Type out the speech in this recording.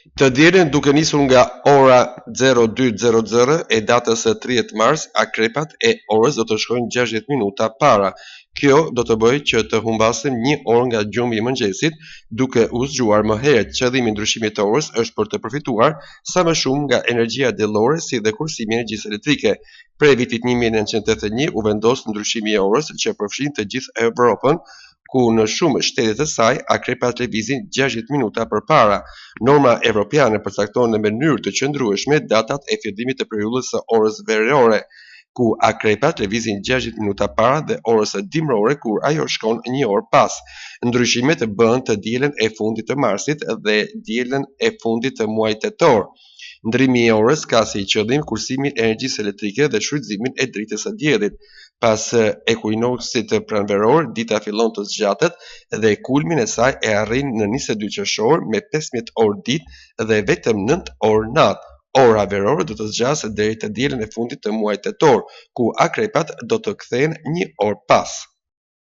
Të dielën duke nisur nga ora 02:00 e datës 30 mars, akrepat e orës do të shkojnë 60 minuta para. Kjo do të bëjë që të humbasim një orë nga gjumi i mëngjesit, duke u zgjuar më herët. Qëllimi i ndryshimit të orës është për të përfituar sa më shumë nga energjia diellore si dhe kursimi i energjisë elektrike. Prej vitit 1981 u vendos ndryshimi i orës që përfshin të gjithë Evropën, ku në shumë shtete të saj akrepat lëvizin 60 minuta përpara. Norma evropiane përcakton në mënyrë të qëndrueshme datat e fillimit të periudhës së orës verore, ku akrepat lëvizin 60 minuta para dhe orës dimërore kur ajo shkon një orë pas. Ndryshimet bëhen të dielën e fundit të marsit dhe dielën e fundit të muajit tetor. Ndrimi i orës ka si qëllim kursimin e energjisë elektrike dhe shfrytëzimin e dritës së diellit. Pas ekuinoksit pranveror, dita fillon të zgjatet dhe kulmin e saj e arrin në 22 qershor me 15 orë ditë dhe vetëm 9 orë natë. Ora verore do të zgjasë deri të dielën e fundit të muajit tetor, ku akrepat do të kthehen një orë pas.